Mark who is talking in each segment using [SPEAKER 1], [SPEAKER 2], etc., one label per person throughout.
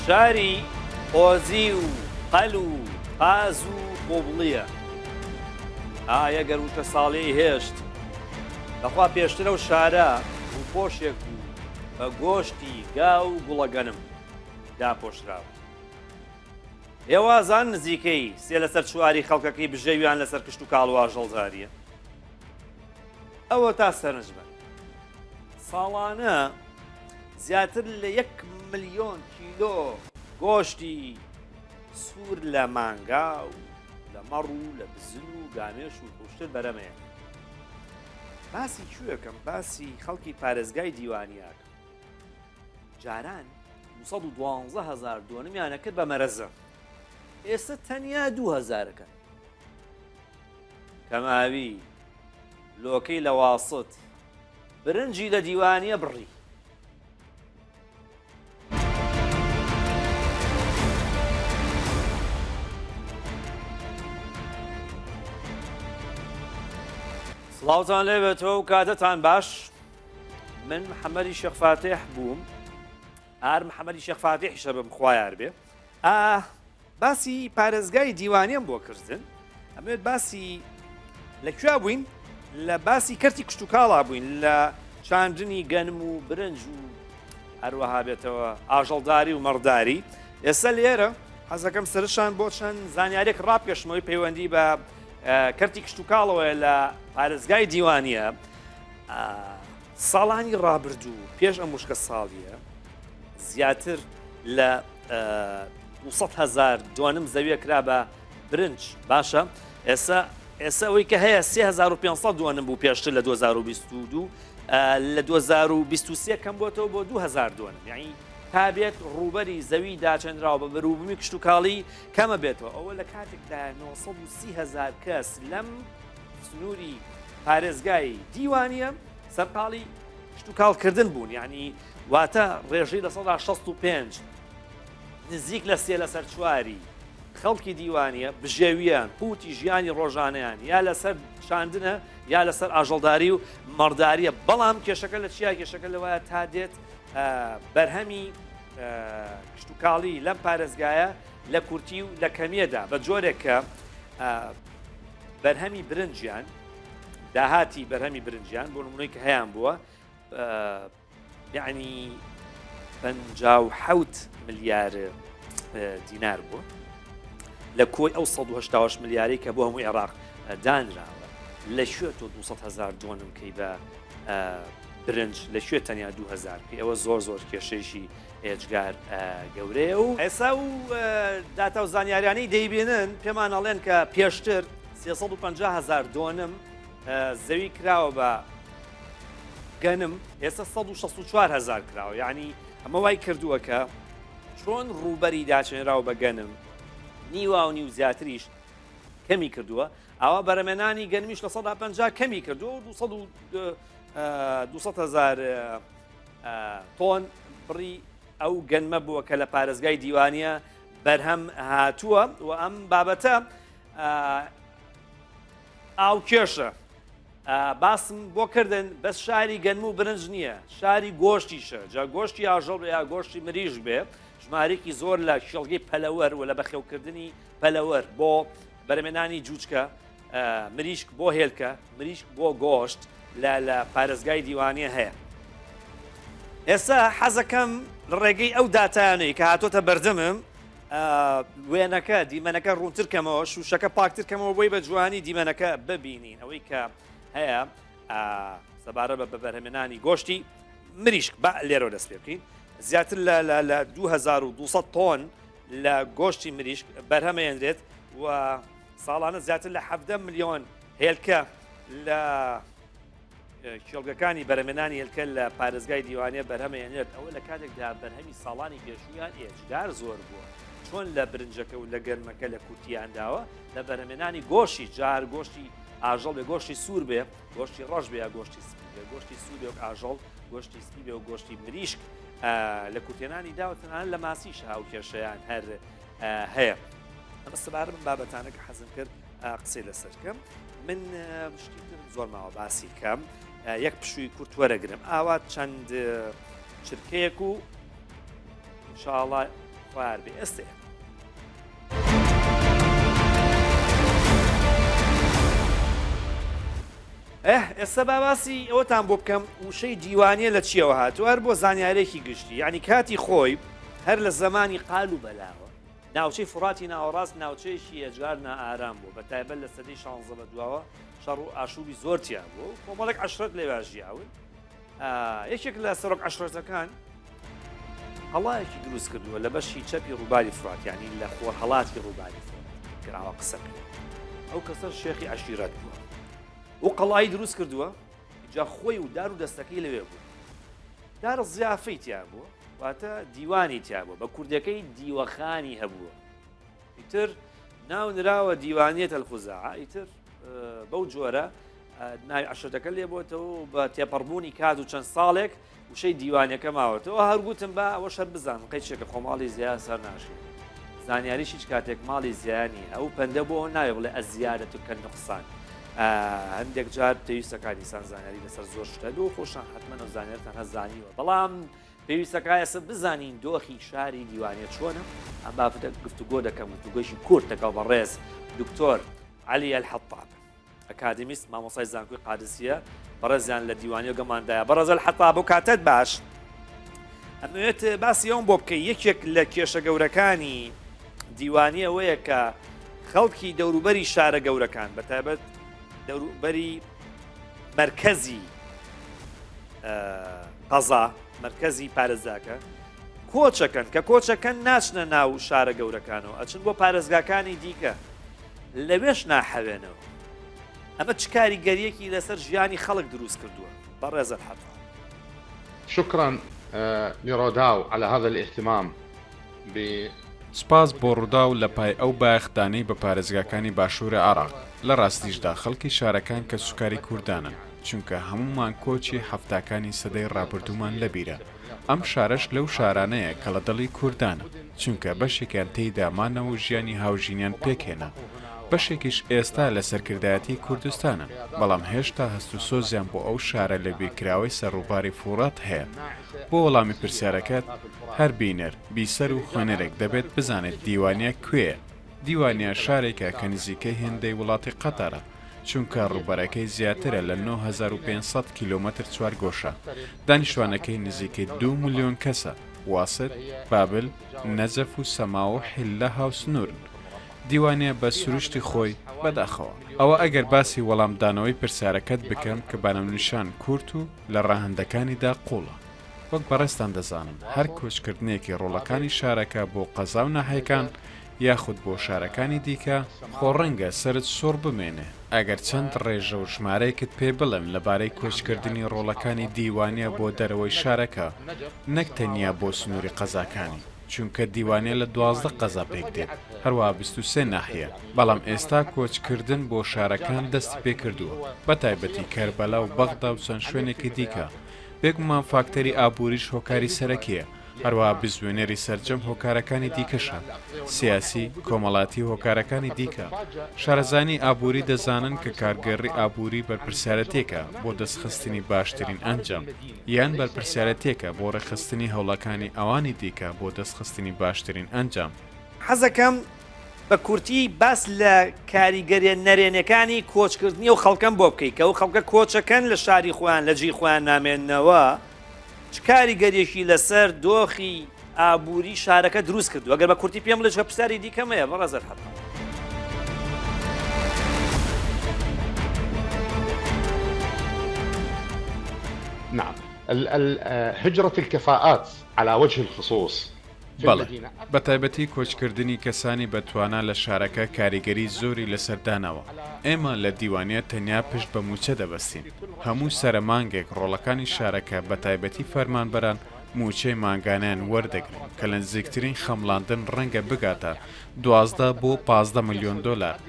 [SPEAKER 1] شاری قۆزی و قەل و قاز و قۆبڵییە. ئایە گەر وشکە ساڵیی هێشت، بەخوا پێشتر ئەو شارە ڕووپۆشێک بوو بە گۆشتی گا و گوڵەگەنم داپۆشراوە. ئێوازان نزیکەی سێ لەسەر چواری خەڵکەکەی بژێویان لەسەر کشتوکاڵ و ئاژەڵدارییە. ئەوەتا سەرنج بەن. ساڵانە زیاتر لە یەک ملیۆن کیلۆ گۆشتی سوور لە مانگا و لە مەڕ و لە بزن و گامێش و حوشتر بەرەمەیە. باسی کوێکەم باسی خەڵکی پارێزگای دیوانیاکەم. جاران 212 هزار دۆنمیانە کرد بە مەرەزە ئێستا تەنیا دوهزارەکە کەماوی لۆکەی لە واسط برنجی لە دیوانیە بڕی. سڵاوتان لێبێتەوە و کاتتان باش من محەممەدی شێخ فاتح بووم ئار محەممەدی شێخ فاتحیشە بم خوایار بێ ئا باسی پارێزگای دیوانیەم بۆ کردن ئەمەوێت باسی لە کوێ بووین لە باسی کەرتی کشتتوکاڵا بووین لە چاندنی گەنم و برنج و هەروەها بێتەوە ئاژەڵداری و مەڕداری ئێستا لێرە حەزەکەم سەرشان بۆ چەند زانیارێک ڕاپێشمەوەی پەیوەندی بە کەرتی کشتتوکاڵەوەیە لە پارێزگای دیوانیە ساڵانی ڕابردوو پێش ئەم وشکە ساڵیە زیاتر لە 200 هزار دۆنم زەویە کرا بە برنج باشە ئێستا ئێستا ئەوەی کە هەیە 3500 دۆنم بوو پێشتر لە 2022 لە 2023 کەم بۆتەوە بۆ 2000 دۆنم یعنی تا بێت ڕووبەری زەوی داچێنراوە بە بەروبوومی کشتتوکاڵی کەمە بێتەوە ئەوە لە کاتێکدا 930 هزار کەس لەم سنووری پارێزگای دیوانیە سەرقاڵی کشتوکاڵکردن بوون یعنی واتە ڕێژەی 65% نزیک لە سێ لەسەر چواری خەڵکی دیوانیە بژێویان قوتی ژیانی ڕۆژانەیان یا لەسەر چاندنە یا لەسەر ئاژەڵداری و مەڕداریە بەڵام کێشەکە لە چیا کێشەکە لەوایە تا دێت بەرهەمی کشتتوکاڵی لەم پارێزگایە لە کورتی و لە کەمیەدا بە جۆرێک کە بەرهەمی برنجیان داهاتی بەرهەمی برنجیان بۆ نمونەی کە هەیان بووە یعنی 57 ملیار دینار بووە لە کۆی ئەو 1970 ملیاری کە بۆ هەموو عێراق دانراوە لە کوێ تۆ 200 هزار دۆنم کەی بە برنج لە کوێ تەنیا 2000 بکەی ئەوە زۆر زۆر کێشەیەکی ئێجگار گەورەیە و ئێسا و داتا و زانیاریانەی دەیبینن پێمان ئەڵێن کە پێشتر 350 هزار دۆنم زەوی کراوە بە گەنم ئێستا 164 هزار کراوە یعنی ئەمە وای کردووە کە چۆن ڕووبەری داچێنراو بە گەنم نیوا و نیو زیاتریش کەمی کردووە ئەوە بەرەمێنانی گەنمیش لە 150 کەمی کردووە و 200 هزار تۆن بڕی ئەو گەنمە بووە کە لە پارێزگای دیوانیە بەرهەم هاتووە و ئەم بابەتە ئاوکێشە باسم بۆ کردن بەس شاری گەنم و برنج نییە شاری گۆشتیشە جا گۆشتی ئاژەڵ یا گۆشتی مریش بێ ژمارێکی زۆر لە کێڵگەی پەلەوەر و لە بەخێوکردنی پەلەوەر بۆ بەرەمێنانی جوچکە مریشک بۆ هێلکە، مریشک بۆ گۆشت لە لە پارێزگای دیوانیە هەیە. ئێستا حەزەکەم لە ڕێگەی ئەو داتایانەی کە هاتۆتە بەردەمم وێنەکە دیمەنەکە ڕوونتر کەمەوە شوشەکە پاکتر کەمەوە بۆی بە جوانی دیمەنەکە ببینین ئەوەی کە هەیە سەبارە بە بەبەرهەمێنانی گۆشتی مریشک بە لێرەوە دەست پێ بکەین زیاتر لە لە 2200 تۆن لە گۆشتی مریشک بەرهەمێنرێت و ساڵانە زیاتر لە 17 ملیۆن هێلکە لە کێڵگەکانی بەرەمێنانی هێلکە لە پارێزگای دیوانە بەرهەمێنێت ئەوە لە کاتێکدا بەرهەمی ساڵانی پێشویان ئێجگار زۆر بووە چۆن لە برنجەکە و لە گەرمەکە لە کورتیان داوە لە بەرهەمێنانی گۆشی جار گۆشتی ئاژەڵ بێ گۆشتی سوور بێ گۆشتی ڕەش بێ یا گۆشتی سپی بێ گۆشتی سوور بێ ئاژەڵ گۆشتی سپی بێ و گۆشتی مریشک لە کورتێنانی داوە تەنانەت لە ماسیش هاوکێشەیان هەر هەیە ئەمە سەبارەت بەم بابەتانە کە حەزم کرد قسەی لەسەر کەم من شتی ترم زۆر ماوە باسی کەم یەک پشووی کورت وەرەگرم ئاوا چەند چرکەیەک و انشاءڵە. خوار بێ ئێستێ. ئه ئێستا با باسی ئەوەتان بۆ بکەم وشەی دیوانیە لە چیەوە هاتووە هەر بۆ زانیارێکی گشتی یعنی کاتی خۆی هەر لە زەمانی قال و بەلاوە ناوچەی فڕاتی ناوەڕاست ناوچەیەکی ئێجگار نائارام بوو بە تایبەت لە سەدەی شانزە بە دواوە شەڕ و ئاشوبی زۆر تیا بوو و کۆمەڵێک عەشرەت لەوێ ژیاون یەکێک لە سەرۆک عەشرەتەکان قەڵایەکی دروست کردووە لە بەشی چەپی ڕووباری فرات یعنی لە خۆرهەڵاتی ڕووباری فرات کراوە قسە کرد ئەو کەسە شێخی عەشیرەت بووە و قەڵایی دروست کردووە جا خۆی و دار و دەستەکەی لەوێ بوو دار زیافەی تیا بووە واتە دیوانی تیا بووە بە کوردەکەی دیوەخانی هەبووە ئیتر ناو نراوە دیوانیەت الخزاعە ئیتر بەو جۆرە ناوی عەشرەتەکە لێ بۆتەوە و بە تێپەڕبوونی کات و چەند ساڵێک وشەی دیوانەکە ماوەتەوە هەر گوتم با ئەوە شەر بزانم قەیچێکە خۆ ماڵی زیا سەر ناشێت زانیاریش هیچ کاتێک ماڵی زیانی ئەو پەندە بۆ ناوێ بڵێ الزیادة كالنقصان هەندێک جار پێویستەکان ئینسان زانیاری لەسەر زۆر شتە لۆ خۆشان حتمما ئەو زانیارتان هەر زانیوە بەڵام پێویستەکە ئێستا بزانین دۆخی شاری دیوانیە چۆنە ئەم بابەتە گفتوگۆ دەکەم گفتوگۆیشی کورت لەگەڵ بەڕێز دکتۆر عەلی ئەلحەتاب ئەکادیمیست مامۆسای زانکۆی قادسیە بەڕێزیان لە دیوانیە گەماندایە بەڕێز ئەلحەتاب و کاتت باش ئەمەوێت باسی ئەوم بۆ بکەی یەکێک لە کێشە گەورەکانی دیوانی ئەوەیە کە خەڵکی دەوروبەری شارە گەورەکان بە تایبەت دەوروبەری مەرکەزی قەزا مەرکەزی پارێزگاکە کۆچەکەن کە کۆچەکەن ناچنە ناو شارە گەورەکانەوە ئەچن بۆ پارێزگاکانی دیکە لەوێش ناحەوێنەوە ئەمە چ کاریگەریەکی لەسەر ژیانی خەڵک دروست کردووە بەڕێزە حەتا
[SPEAKER 2] شكرا لروداو على هذا الاهتمام ب
[SPEAKER 3] سوپاس بۆ ڕووداو لە پای ئەو بایەخدانەی بە پارێزگاکانی باشووری عێراق، لە ڕاستیشدا خەڵکی شارەکان کەسوکاری کوردانن، چونکە هەموومان کۆچی حەفتاکانی سەدەی ڕابردوومان لەبیرە، ئەم شارەش لەو شارانەیە کە لە دڵی کوردانە، چونکە بەشێکیان تێیدا مانەوە و ژیانی هاوژینیان پێکهێنا، بەشێکیش ئێستا لە سەرکردایەتیی کوردستانن، بەڵام هێشتا هەست و سۆزیان بۆ ئەو شارە لەبیرکراوەی سەر ڕووباری فوڕات هەیە. بۆ وەڵامی پرسیارەکەت، هەر بینەر، بیسەر و خوێنەرێک دەبێت بزانێت دیوانیە کوێیە. دیوانیە شارێکە کە نزیکەی هێندەی وڵاتی قەتەرە، چونکە ڕووبەرەکەی زیاترە لە 9500 کیلۆمەتر چوارگۆشە، دانیشتوانەکەی نزیکەی دوو ملیۆن کەسە، واسط، بابل، نەجەف و سەماوە و حیللە هاوسنوورن. دیوانیە بە سروشتی خۆی، بەداخەوە. ئەوە ئەگەر باسی وەڵامدانەوەی پرسیارەکەت بکەم کە بە ناونیشان کورت و لە ڕەهەندەکانیدا قووڵە. وەک بەڕێزتان دەزانن هەر کۆچکردنێکی ڕۆڵەکانی شارەکە بۆ قەزا و ناحیەکان یاخود بۆ شارەکانی دیکە، خۆ ڕەنگە سەرت سوڕ بمێنێ ئەگەر چەند ڕێژە و ژمارەیەکت پێ بڵێم لەبارەی کۆچکردنی ڕۆڵەکانی دیوانیە بۆ دەرەوەی شارەکە نەک تەنیا بۆ سنووری قەزاکانی، چونکە دیوانیە لە 12 قەزا پێکدێت هەروەها 23 ناحیە، بەڵام ئێستا کۆچکردن بۆ شارەکان دەستی پێکردووە بەتایبەتی کەربەلا و بەغدا و چەند شوێنێکی دیکە، بێگومان فاکتەری ئابووریش هۆکاری سەرەکییە، هەروەها بزوێنەری سەرجەم هۆکارەکانی دیکەشە، سیاسی، کۆمەڵاتی و هۆکارەکانی دیکە. شارەزایانی ئابووری دەزانن کە کارگێڕی ئابووری بەرپرسیارەتییەکە بۆ دەستخستنی باشترین ئەنجام، یان بەرپرسیارەتییەکە بۆ ڕێکخستنی هەوڵەکانی ئەوانی دیکە بۆ دەستخستنی باشترین ئەنجام.
[SPEAKER 1] حەزەکەم بە کورتی باس لە کاریگەریە نەرێنەکانی کۆچکردنی ئەو خەڵکەم بۆ بکەیت کە ئەو خەڵکە کۆچەکەن لە شاری خۆیان لە جێی خۆیان نامێننەوە چ کاریگەریەکی لەسەر دۆخی ئابووری شارەکە دروست کردو ئەگەر بە کورتی پێم بڵێ چکە پرسیاری دیکەم هەیە بەڕێز حەتا.
[SPEAKER 2] نعم هجرة الكفاءات على وجه الخصوص
[SPEAKER 3] بەڵێ، بەتایبەتی کۆچکردنی کەسانی بەتوانا لە شارەکە کاریگەری زۆری لەسەر داناوە، ئێمە لە دیوانیە تەنیا پشت بە مووچە دەبەستین، هەموو سەرە مانگێک ڕۆڵەکانی شارەکە بەتایبەتی فەرمانبەران مووچەی مانگانەیان وەردەگرن کە لە نزیکترین خەمڵاندن ڕەنگە بگاتە 12 بۆ 15 ملیۆن دۆلار،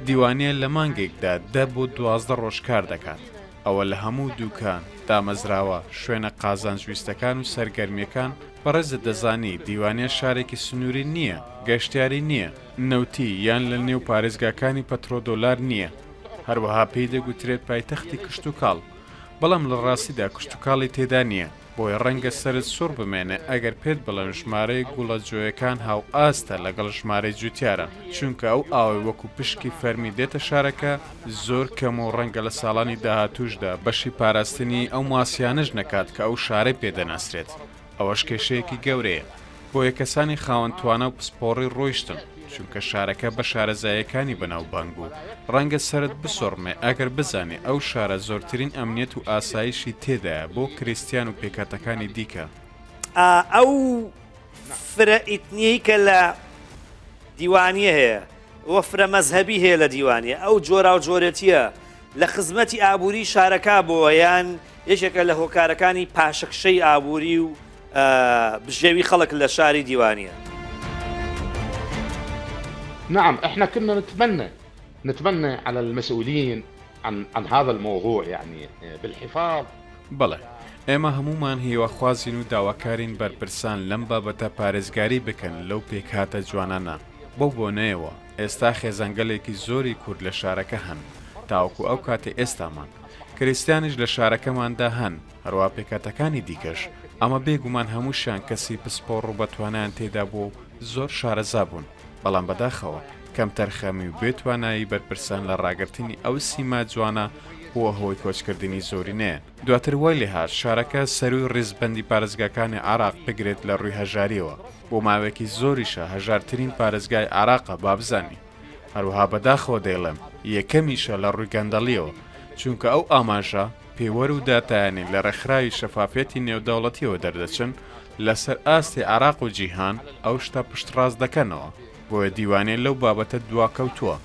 [SPEAKER 3] دیوانیە لە مانگێکدا دە بۆ 12 ڕۆژ کار دەکات. ئەوە لە هەموو دوکان، دامەزراوە، شوێنە قازانجویستەکان و سەرگەرمییەکان، بەڕێزت دەزانی دیوانیە شارێکی سنووری نییە، گەشتیاری نییە، نەوتی یان لە نێو پارێزگاکانی پەترۆدۆلار نییە، هەروەها پێی دەگوترێت پایتەختی کشتوکاڵ، بەڵام لە ڕاستیدا کشتوکاڵی تێدا نییە. بۆیە ڕەنگە سەرت سوڕ بمێنێ ئەگەر پێت بڵێم ژمارەی گوڵە جۆیەکان هاوئاستە لەگەڵ ژمارەی جوتیاران، چونکە ئەو ئاوەی وەکو پشکی فەرمی دێتە شارەکە زۆر کەم و ڕەنگە لە ساڵانی داهاتووشدا بەشی پاراستنی ئەو ماسیانەش نەکات کە ئەو شارەی پێ دەناسرێت. ئەوەش کێشەیەکی گەورەیە. بۆیە کەسانی خاوەن توانا و پسپۆڕی ڕۆیشتن، چونکە شارەکە بە شارەزاییەکانی بەناوبانگ بوو. ڕەنگە سەرت بسوڕمێ ئەگەر بزانی ئەو شارە زۆرترین ئەمنیەت و ئاسایشی تێدایە بۆ کریستیان و پێکهاتەکانی دیکە.
[SPEAKER 1] ئەو فرە ئیتنیەی کە لە دیوانیە هەیە و فرە مەزهەبی هەیە لە دیوانیە، ئەو جۆراوجۆرێتیە لە خزمەتی ئابووری شارەکە بووە یان یەکێکە لە هۆکارەکانی پاشەکشەی ئابووری و بژێوی خەڵک لە شاری دیوانیە.
[SPEAKER 2] نعم احنا كنا نتمنى نتمنى على المسؤولين عن عن هذا الموضوع يعني بالحفاظ.
[SPEAKER 3] بەڵێ، ئێمە هەموومان هیواخوازین و داواکارین بەرپرسان لەم بابەتە پارێزگاری بکەن لەو پێکهاتە جوانانە، بەو بۆنەیەوە ئێستا خێزانگەلێکی زۆری کورد لە شارەکە هەن تاوەکو ئەو کاتەی ئێستامان کریستیانیش لە شارەکەماندا هەن، هەروەها پێکهاتەکانی دیکەش، ئەمە بێ گومان هەمووشیان کەسی پسپۆڕ و بەتوانایان تێدا بووە و زۆر شارەزا بوون، بەڵام بەداخەوە کەمتەرخەمی و بێ توانایی بەرپرسان لە ڕاگرتنی ئەو سیما جوانە بووە هۆی کۆچکردنی زۆرینەیان. دواتر وای لێهات شارەکە سەرووی ڕیزبەندی پارێزگاکانی عێراق بگرێت لە ڕووی هەژارییەوە، بۆ ماوەیەکی زۆریشە هەژارترین پارێزگای عێراقە بابزانی. هەروەها بەداخەوە دەیڵێم یەکەمیشە لە ڕووی گەندەڵییەوە، چونکە ئەو ئاماژە، پێوەر و داتایانەی لە ڕێکخراوی شەفافیەتی نێودەوڵەتیەوە دەردەچن، لەسەر ئاستی عێراق و جیهان ئەو شتە پشتڕاست دەکەنەوە، بۆیە دیوانیە لەو بابەتە دواکەوتووە،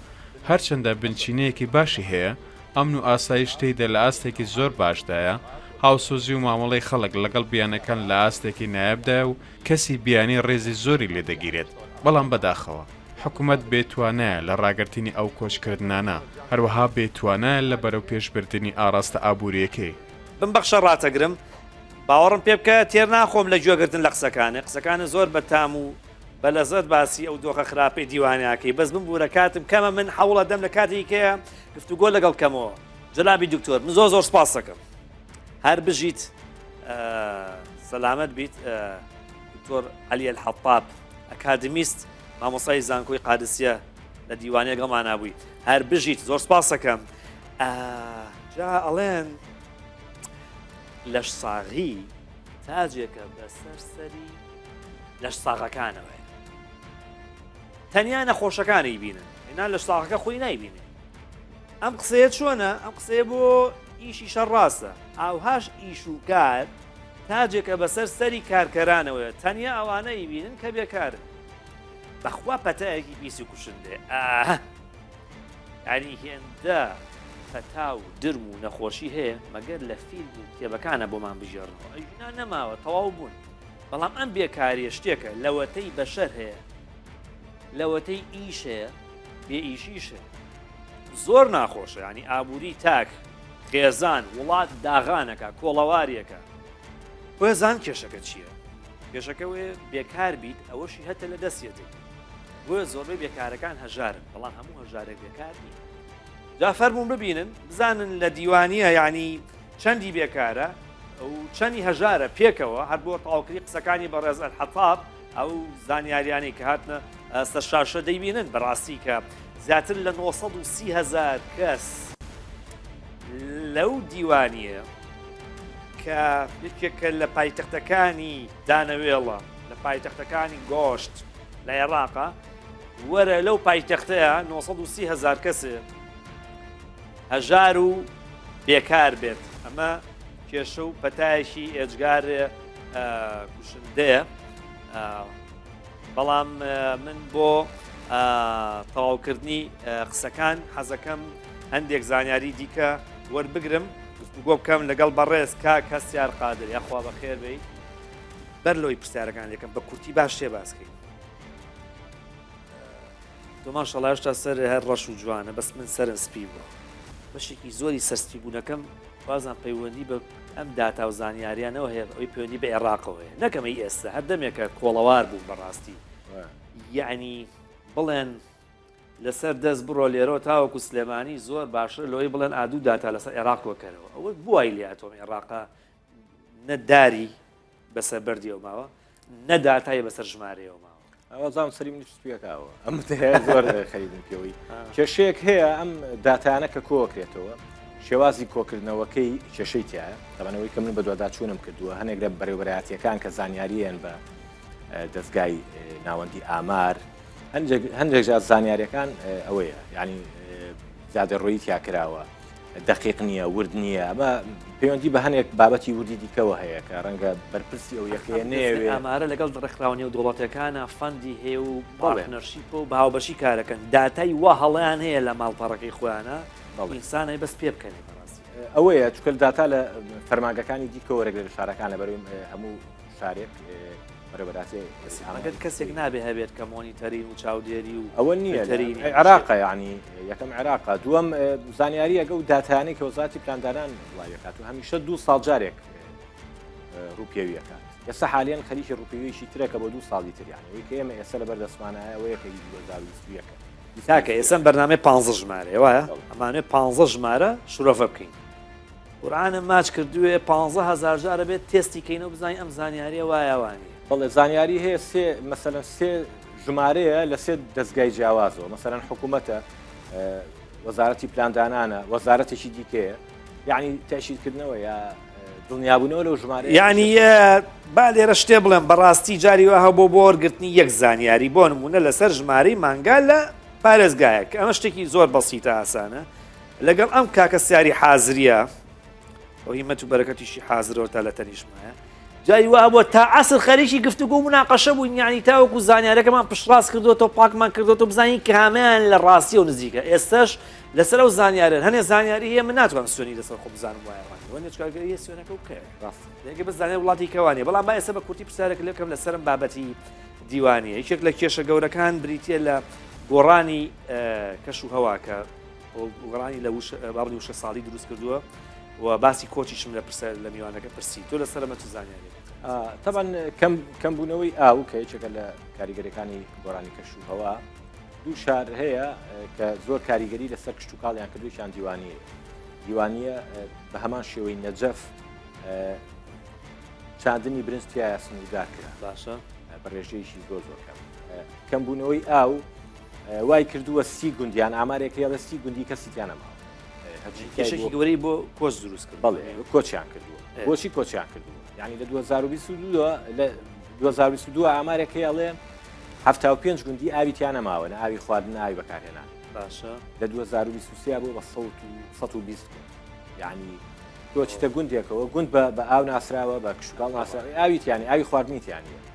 [SPEAKER 3] هەرچەندە بنچینەیەکی باشی هەیە، ئەمن و ئاسایش تێیدا لە ئاستێکی زۆر باشدایە، هاوسۆزی و مامەڵەی خەڵک لەگەڵ بیانەکان لە ئاستێکی نایابدایە و کەسی بیانی ڕێزی زۆری لێدەگیرێت، بەڵام بەداخەوە. حکومەت بێ توانایە لە ڕاگرتنی ئەو کۆچکردنانە، هەروەها بێ توانایە لە بەرەو پێشبردنی ئاڕاستە ئابوورییەکەی.
[SPEAKER 1] بمبەخشە ڕاتەگرم، باوەڕم پێ بکە تێر ناخۆم لە گوێگرتن لە قسەکانت، قسەکانت زۆر بە تام و بە لەزەت باسی ئەو دۆخە خراپەی دیوانە ئەکەی، بەس بمبورە کاتم کەمە من حەوڵەدەم لە کاتێکی کەیە گفتوگۆ لەگەڵ کەمەوە. جەنابی دکتۆر من زۆر زۆر سپاستەکەم. هەر بژیت سەلامەت بیت دکتۆر عەلی ئەلحەتاب ئەکادمیست مامۆسای زانکۆی قادسیە لە دیوانەیە گەڵمانا بووی هەر بژیت زۆر سپاسەکەم جا ئەڵێن لەش ساغی تاجێکە بەسەر سەری لەش ساغەکانەوەیە تەنیا نەخۆشەکانی بینن نا لەش ساغەکە خۆی نایبینێ ئەم قسەیە چۆنە؟ ئەم قسەیە بۆ ئیشی شەڕ ڕاستە. ئاوهاش ئیش و کار تاجێکە بەسەر سەری کارکەرانەوەیە، تەنیا ئەوانە ئەیبینن کە بێکارن. بەخوا پەتایەکی پیس و کوشندەیە. ئاه. یانی هێندە پەتا و درم و نەخۆشی هەیە مەگەر لە فیلم و کتێبەکانە بۆمان بگێڕنەوە. ئەگینا نەماوە، تەواو بوون. بەڵام ئەم بێکارییە شتێکە لەوەتەی بەشەر هەیە، لەوەتەی ئیش هەیە، بێ ئیشیش هەیە. زۆر ناخۆشە ینی ئابووری تاک خێزان وڵات داغانەکە کۆڵەواریەکە بۆزان کێشەکە چییە؟ کێشەکە وێ بێکار بیت ئەوەشی هەتە لە دەستێتی بۆیە زۆربەی بێکارەکان هەژارن بەڵام هەموو هەژارێک بێکار نین جا فەرمونون ببینن بزانن لە دیوانیە یعنی چەندی بێکارە و چەندی هەژارە پێکەوە هەر بۆ تاوکری قسەکانی بەڕێز ئەلحەتاب ئەو زانیاریانەی کە هاتنە سەر شاشە دەیبینن بەڕاستی کە زیاتر لە 930 هزار کەس لەو دیوانیە کە یەکێکە لە پایتەختەکانی دانەوێڵە لە پایتەختەکانی گۆشت لە عێراقا وەرە لەو پایتەختەیە 930 هزار کەسێ هەژار و بێکار بێت ئەمە کێشە و پەتایەکی ئێجگار کوشندەیە بەڵام من بۆ تەواوکردنی قسەکان حەزەکەم هەندێک زانیاری دیکە وەربگرم گفتوگۆ بکەم لەگەڵ بەڕێز کاک هەستیار قادر یاخوا بەخێر بێی بەر لەوەی پرسیارەکان لەکەم بە کورتی باش شێ باسکەین تۆ ماشەڵا هێشتا سەر هەر ڕەش و جوانە بەس من سەرم سپی بووە بەشێکی زۆری سەرسپی بوونەکەم بازان پەیوەندی بە ئەم داتا و زانیاریانەوە هەیە ئەوی پەیوەندی بە عێراقەوە هەیە نەکەمەی ئێستا هەر دەمێکە کۆڵەوار بووم بەڕاستی یعنی بڵێن لەسەر دەست بڕۆ لێرەوە تاوەکو سلێمانی زۆر باشتر لەوەی بڵێن ئادوو داتا لەسەر عێراق کۆکەرەوە ئەوە بوای لێ ئەتۆم عێراقە نە داری. بەسەر بەردیەوە ماوە نە داتای بەسەر ژمارەیەوە ماوە.
[SPEAKER 4] وەزام سەری منیش پێکاوە ئەم هەیە زۆر خەریکم پێوەی کێشەیەک هەیە ئەم داتانە کە کۆکرێتەوە شێوازی کۆکردنەوەکەی کێشەی تایە تەبەنەوەی کە من بەدواداچوونم کردووە هەنێک لە بەرێوبەرایەتیەکان کە زانیاریان بە دەستگای ناوەندی ئامار هەندێک جار زانیاریەکان ئەوەیە یعنی زیادە ڕۆیی تیا کراوە دقیق نییە ورد نییە ئەمە پەیوەندی بە هەنێک بابەتی وردی دیکەوە هەیە کە ڕەنگە بەرپرسی ئەو یەکەیە نەیەوێ
[SPEAKER 1] ئامارە لەگەڵ ڕێکخراوە نێودەوڵەتەکانە fund ی هەیە و partnership و بە هاوبەشی کارەکەن داتای وا هەڵیان هەیە لە ماڵپەڕەکەی خۆیانە ئینسانەی بەس پێ بکەنێ بەڕاستی
[SPEAKER 4] ئەوەیە چکە داتا لە فەرمانگەکانی دیکە وەرەگرێت لە شارەکان لەبەرەوەی هەموو شارێک بەرەبەراتی
[SPEAKER 1] مەگەر کەسێک نابێ هەبێت کە monitoring و چاودێری و
[SPEAKER 4] ئەوە نییە عێراقە یعنی یەکەم عێراقە دووەم زانیاریەکە و داتانەی کە وەزارەتی پلاندانان بڵاویەکات و هەمیشە دوو ساڵ جارێک ڕووپێویەکات ئێستا حالیان خەریکی ڕووپێویی ترە کە بۆ دوو ساڵی تر یعنی ئەوەی کە ئێمە ئێستا لەبەر دەستمانایە ئەوەیە کە 2021
[SPEAKER 1] کاکە ئێستا بەرنامەی پ ژمارە وایە ئەمانێ پ ژمارە شرۆڤە بکەین قورئانم ماچ کردوێ پانزە هەزار جار ئەبێت تێستی کەینەوە بزانین ئەم زانیاریە وایە وانیە.
[SPEAKER 4] بەڵێ زانیاری هەیە سێ مەسەلەن سێ ژمارەیە لە سێ دەزگای جیاوازەوە مەسەلەن حکوومەتە وەزارەتی پلاندانانە وەزارەتێکی دیکەیە یعنی تەشیرکردنەوە یا دڵنیابوونەوە لەو ژمارە
[SPEAKER 1] یعنی با لێرە شتێ بڵێم بەڕاستی جاری وا هەبوو بۆ وەرگرتنی یەک زانیاری بۆ نمونە لەسەر ژمارەی مانگا لە پارێزگایەک ئەمە شتێکی زۆر بەسیتە ئاسانە لەگەڵ ئەم کاکە سیاری حازریە ئەو هیمەت و بەرەکەتیشی حازرەوە تا لە تەنیشمایە جاری وا بووە تا عەسر خەریکی گفتوگۆ و مناقەشە بووین یعنی تاوەکو زانیارەکەمان پشتڕاست کردوەوە پاکمان کردوەوە بزانین کامیان لە ڕاستیەوە نزیکە ئێستاش لەسەر ئەو زانیارن هەنێ زانیاری هەیە من ناتوانم سوێنی لەسەر خۆ بزانم وایە وانە وەنێ چکارگەری هەیە سوێنەکە بکەوێت ڕاست دەگە بزانێت وڵاتی کەوانێ بەڵام با ئێستا بە کورتی پرسیارێک لێ بکەم لەسەرم بابەتی دیوانیە یەکێک لە کێشە گەورەکان بریتە لە گۆڕانی کەش و هەواکە گۆڕانی لە بابلی وشە ساڵی دروست کردووە و باسی کۆچیشم لە پرسە لە میوانەکە پرسی تۆ لەسەر ئەمە چ زانیاریێک
[SPEAKER 4] تەبعەن کەم کەمبوونەوەی ئاو کە یەکێکە لە کاریگەریەکانی گۆڕانی کەش و هەوا دوو شار هەیە کە زۆر کاریگەری لەسەر کشتتوکاڵیان کردوێکیان دیوانیە دیوانیە بە هەمان شێوەی نەجەف چاندنی برنج تایە سنووردار کرا
[SPEAKER 1] باشە
[SPEAKER 4] بە ڕێژەیەکی زۆر زۆر کەم کەمبوونەوەی ئاو وای کردووە سی گوندیان ئامارێک هەیە سی گوندی کەسی تیا نەماوە
[SPEAKER 1] کێشێکی گەورەی بۆ کۆچ دروست کرد
[SPEAKER 4] بەڵێ کۆچیان کردووە بۆچی کۆچیان کردووە یعنی لە 2022 لە 2022 ئامارێک هەیە ئەڵێ 75 گوندی ئاوی تیا نەماوە نە ئاوی خواردن ئاوی بەکارهێنان
[SPEAKER 1] باشە
[SPEAKER 4] لە 2023 بۆ بە 120 یعنی تۆ چیتە گوندێکەوە گوند بە ئاو ناسراوە بە کشتوکاڵ ناسراوە ئاوی تیانی ئاوی خواردنی تیانە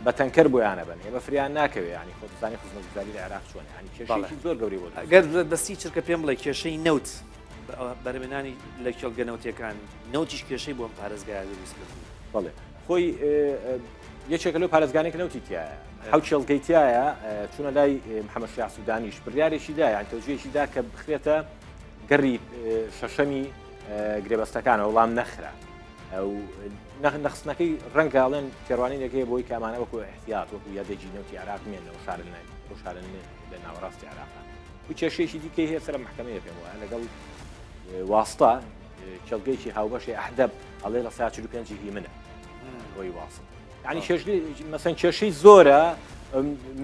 [SPEAKER 4] بە تەنکەر بۆیانە بن ئێمە فریان ناکەوێ ینی خۆ دەزانی خزمەتگوزاری لە عێراق چۆنە ینی کێشەیەکی زۆر گەورەی بۆ
[SPEAKER 1] گەر بەسی چرکە پێم بڵێ کێشەی نەوت بەرهەمهێنانی لە کێڵگە نەوتیەکان نەوتیش کێشەی بۆ ئەم پارێزگایە دروست کرد
[SPEAKER 4] بەڵێ خۆی یەکێکە لەو پارێزگانێک نەوتی تایە حەو کێڵگەی تایە چوونە لای محەممەد شیاع سوودانیش بڕیارێکی دا یان تەوجیهێکی دا کە بخرێتە گەڕی شەشەمی گرێبەستەکانەوە وەڵام نەخرا. ئەو نەخستنەکەی ڕەنگە ئەڵێن تێڕوانینێک هەیە بۆی کە ئەمانە وەکو احتیاط وەکو یادێکی نەوتی عێراق مێنەوە شارن ئەو شارن لە ناوەڕاستی عێراق و کێشەیەکی دیکەی هەیە سەر محکمەیە پێم وایە لەگەڵ واستە کێڵگەیەکی هاوبەشی ئەحدەب ئەڵێ لە 45 هی منە بۆی واست یعنی کێشلی مەسەن کێشەی زۆرە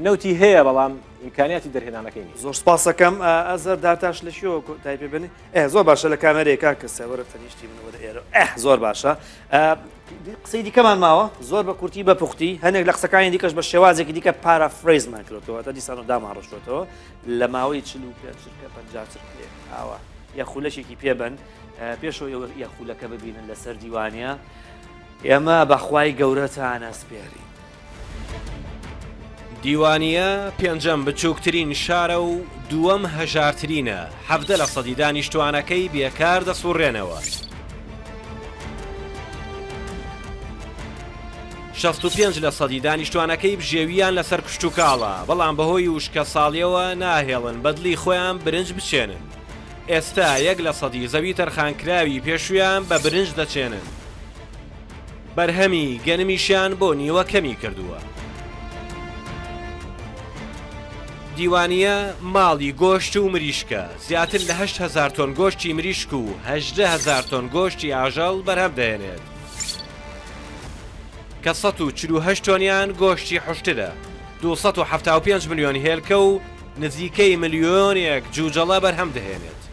[SPEAKER 4] نەوتی هەیە بەڵام ئیمکانیاتی دەرهێنانەکەی نیە
[SPEAKER 1] زۆر سپاسەکەم ئەزەر داتاش لە شوێوە کۆتایی پێ بێنی ئێ زۆر باشە لە کامێرەیە کاک کەسە وەرە تەنیشتی من وەرە ئێرە ئه زۆر باشە قسەی دیکەمان ماوە زۆر بە کورتی بە پوختی هەنێک لە قسەکانی دیکەش بە شێوازێکی دیکە paraphrase مان کردەوە تا دیسان و دامان ڕشتۆتەوە لە ماوەی 45 چرکە 50 چرکەیەک ئاوا یا خولەکێکی پێبن پێشەوە یا خولەکە ببینن لەسەر دیوانە ئێمە بەخوای گەورەتان ئەسپێرین.
[SPEAKER 5] دیوانیە پێنجەم بچووکترین شارە و دووەم هەژارترینە، 17 لە سەدی دانیشتووانەکەی بێکار دەسوڕێنەوە. 65 لە سەدی دانیشتوانەکەی بژێوییان لەسەر کشتوکاڵە، بەڵام بەهۆی وشکەساڵیەوە ناهێڵن بەدڵی خۆیان برنج بچێنن. ئێستا یەک لە سەدی زەوی تەرخانکراوی پێشوویان بە برنج دەچێنن. بەرهەمی گەنمیشیان بۆ نیوە کەمی کردووە. دیوانیە ماڵی گۆشت و مریشکە، زیاتر لە 8000 تۆن گۆشتی مریشک و 18000 تۆن گۆشتی ئاژەڵ بەرهەم دەهێنێت. کە 148 تۆنیان گۆشتی حوشترە، 275 ملیۆن هێلکە و نزیکەی ملیۆنێک جوجەڵە بەرهەم دەهێنێت.